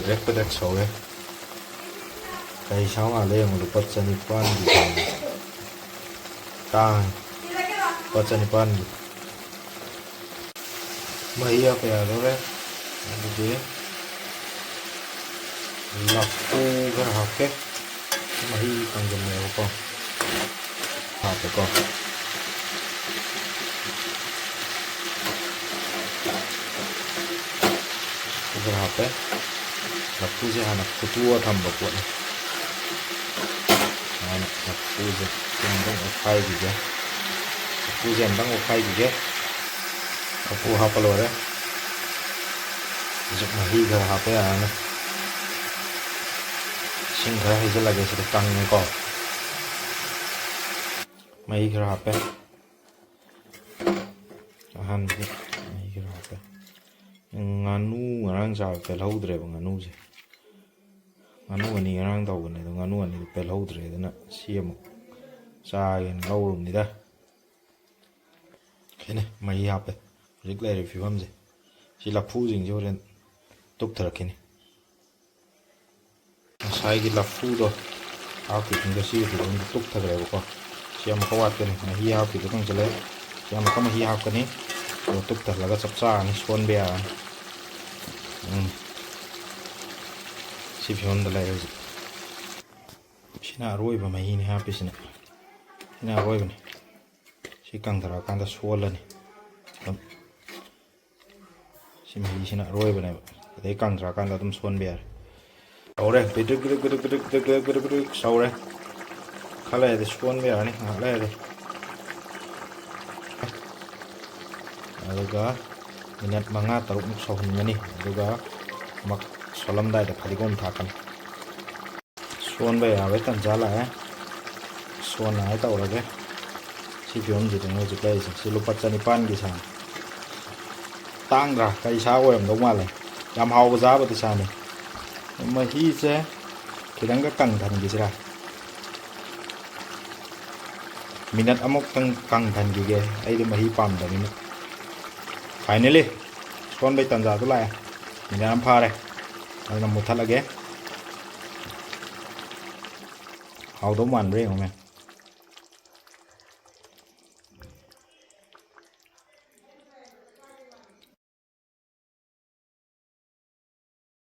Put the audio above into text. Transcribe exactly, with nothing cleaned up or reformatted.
ꯄꯦꯗ꯭ꯔꯦꯛ ꯄꯦꯗ꯭ꯔꯦꯛ ꯁꯧꯔꯦ꯫ ꯀꯩ ꯁꯥ ꯃꯥꯜꯂꯦ ꯌꯦꯡꯉꯨ, ꯂꯨꯄꯥ ꯆꯅꯤꯄꯥꯟꯒꯤ ꯁꯥꯅꯤ꯫ ꯇꯥꯡꯉꯤ꯫ ꯂꯨꯄꯥ ꯆꯅꯤꯄꯥꯟꯒꯤ꯫ ꯃꯍꯤ ꯍꯥꯞꯄ ꯌꯥꯗꯧꯔꯦ꯫ ꯑꯗꯨꯗꯤ ꯂꯐꯨ ꯈꯔ ꯍꯥꯞꯀꯦ꯫ ꯃꯍꯤ ꯀꯪꯁꯤꯜꯂꯦꯕꯀꯣ꯫ ꯍꯥꯞꯄꯦꯀꯣ꯫ ꯂꯐꯨ ꯈꯔ ꯍꯥꯞꯄꯦ꯫ ꯂꯐꯨꯁꯦ ꯍꯥꯟꯅ ꯐꯨꯠꯇꯣꯛꯑ ꯊꯝꯕ ꯄꯣꯠꯅꯤ꯫ ꯍꯥꯟꯅ ꯂꯐꯨꯁꯦ ꯑꯃꯨꯛꯇꯪ ꯑꯣꯠꯈꯥꯏꯈꯤꯒꯦ꯫ ꯂꯐꯨꯁꯦ ꯑꯃꯨꯛꯇꯪ ꯑꯣꯠꯈꯥꯏꯈꯤꯒꯦ꯫ ꯂꯐꯨ ꯍꯥꯞꯄ ꯂꯣꯏꯔꯦ꯫ ꯍꯧꯖꯤꯛ ꯃꯍꯤ ꯈꯔ ꯍꯥꯞꯄ ꯌꯥꯔꯅꯤ꯫ ꯏꯁꯤꯡ ꯈꯔ ꯍꯩꯖꯤꯜꯂꯒꯦ ꯁꯤꯗ, ꯀꯪꯉꯦꯀꯣ꯫ ꯃꯍꯤ ꯈꯔ ꯍꯥꯞꯄꯦ꯫ ꯑꯍꯥꯟꯕꯗ ꯃꯍꯤ ꯈꯔ ꯍꯥꯞꯄꯦ꯫ ꯉꯥꯅꯨ ꯉꯔꯥꯡ ꯆꯥꯕ ꯄꯦꯜꯍꯧꯗ꯭ꯔꯦꯕ ꯉꯥꯅꯨꯁꯦ꯫ ꯉꯥꯅꯨ ꯑꯅꯤ ꯉꯔꯥꯡ ꯇꯧꯕꯅꯦ, ꯑꯗꯣ ꯉꯥꯅꯨ ꯑꯅꯤꯗꯨ ꯄꯦꯜꯍꯧꯗ꯭ꯔꯦ, ꯑꯗꯨꯅ ꯁꯤ ꯑꯃꯨꯛ ꯆꯥꯒꯦꯅ ꯂꯧꯔꯨꯕꯅꯤꯗ꯫ ꯈꯦꯠꯅꯩ, ꯃꯍꯤ ꯍꯥꯞꯄꯦ꯫ ꯍꯧꯖꯤꯛ ꯂꯩꯔꯤꯕ ꯐꯤꯕꯝꯁꯦ, ꯁꯤ ꯂꯐꯨꯁꯤꯡꯁꯦ ꯍꯣꯔꯦꯟ ꯇꯨꯞꯊꯔꯛꯈꯤꯅꯤ꯫ ꯉꯁꯥꯏꯒꯤ ꯂꯐꯨꯗꯣ ꯍꯥꯞꯈꯤꯕꯗꯨꯗ ꯁꯤꯒꯤ ꯐꯤꯕꯝꯗ ꯇꯨꯞꯊꯈ꯭ꯔꯦꯕꯀꯣ꯫ ꯁꯤ ꯑꯃꯨꯛꯀ ꯋꯥꯠꯀꯅꯤ, ꯃꯍꯤ ꯍꯥꯞꯈꯤꯕꯗꯣ ꯀꯪꯁꯤꯜꯂꯦ꯫ ꯁꯤ ꯑꯃꯨꯛꯀ ꯃꯍꯤ ꯍꯥꯞꯀꯅꯤ, ꯑꯗꯨꯒ ꯇꯨꯞꯊꯍꯜꯂꯒ ꯆꯞ ꯆꯥꯔꯅꯤ, ꯁꯣꯟꯕ ꯌꯥꯔꯅꯤ꯫ ꯎꯝ꯫ ꯁꯤ ꯐꯤꯕꯝꯗ ꯂꯩꯔꯦ ꯍꯧꯖꯤꯛ꯫ ꯁꯤꯅ ꯑꯔꯣꯏꯕ ꯃꯍꯤꯅꯤ ꯍꯥꯞꯄꯤꯁꯤꯅ꯫ ꯁꯤꯅ ꯑꯔꯣꯏꯕꯅꯤ꯫ ꯁꯤ ꯀꯪꯊꯔꯛꯑꯀꯥꯟꯗ ꯁꯣꯜꯂꯅꯤ꯫ ꯑꯗꯨꯝ ꯁꯤ ꯃꯍꯤꯁꯤꯅ ꯑꯔꯣꯏꯕꯅꯦꯕ꯫ ꯑꯗꯩ ꯀꯪꯊꯔꯛꯑꯀꯥꯟꯗ ꯑꯗꯨꯝ ꯁꯣꯟꯕ ꯌꯥꯔꯦ꯫ ꯁꯧꯔꯦ꯫ ꯄꯤꯗ꯭ꯔꯤꯛ ꯄꯤꯗ꯭ꯔꯤꯛ ꯄꯤꯗ꯭ꯔꯤꯛ ꯄꯤꯗ꯭ꯔꯤꯛ ꯄꯤꯗ꯭ꯔꯤꯛ ꯄꯤꯗ꯭ꯔꯤꯛ ꯄꯤꯗ꯭ꯔꯤꯛ ꯁꯧꯔꯦ꯫ ꯈꯔ ꯂꯩꯔꯗꯤ ꯁꯣꯟꯕ ꯌꯥꯔꯅꯤ, ꯉꯥꯏꯍꯥꯛ ꯂꯩꯔꯗꯤ꯫ ꯑꯗꯨꯒ ꯃꯤꯅꯠ ꯃꯉꯥ ꯇꯔꯨꯛꯃꯨꯛ ꯁꯧꯍꯟꯒꯅꯤ꯫ ꯑꯗꯨꯒ ꯑꯃꯨꯛ ꯁꯣꯜꯂꯝꯗꯥꯏꯗ ꯐꯗꯤꯒꯣꯝ ꯊꯥꯛꯀꯅꯤ꯫ ꯁꯣꯟꯕ ꯌꯥꯕꯩ ꯇꯟꯖꯥ ꯂꯥꯛꯑꯦ꯫ ꯁꯣꯟꯅꯉꯥꯏ ꯇꯧꯔꯒꯦ꯫ ꯁꯤ ꯐꯤꯕꯝꯁꯤꯗꯅꯤ ꯍꯧꯖꯤꯛ ꯂꯩꯔꯤꯁꯦ꯫ ꯁꯤ ꯂꯨꯄꯥ ꯆꯅꯤꯄꯥꯟꯒꯤ ꯁꯥꯅꯤ꯫ ꯇꯥꯡꯗ꯭ꯔꯥ? ꯀꯔꯤ ꯁꯥ ꯑꯣꯏꯔꯝꯗꯧ ꯃꯥꯜꯂꯦ? ꯌꯥꯝ ꯍꯥꯎꯕ ꯆꯥꯕꯗꯤ ꯁꯥꯅꯤ꯫ ꯃꯍꯤꯁꯦ ꯈꯤꯇꯪꯒ ꯀꯪꯊꯟꯈꯤꯁꯤꯔꯥ? ꯃꯤꯅꯠ ꯑꯃꯨꯛꯇꯪ ꯀꯪꯊꯟꯈꯤꯒꯦ, ꯑꯩꯗꯤ ꯃꯍꯤ ꯄꯥꯝꯗꯕꯅꯤꯅ꯫ Finally, ꯁꯣꯟꯕꯩ ꯇꯥꯟꯖꯥꯗꯣ ꯂꯥꯛꯑꯦ꯫ ꯃꯤꯅꯠ ꯑꯃ ꯐꯥꯔꯦ꯫ ꯑꯗꯨꯅ ꯃꯨꯠꯊꯠꯂꯒꯦ꯫ ꯍꯥꯎꯗꯧ ꯃꯥꯟꯕ꯭ꯔꯥ ꯌꯦꯡꯉꯨꯅꯦ꯫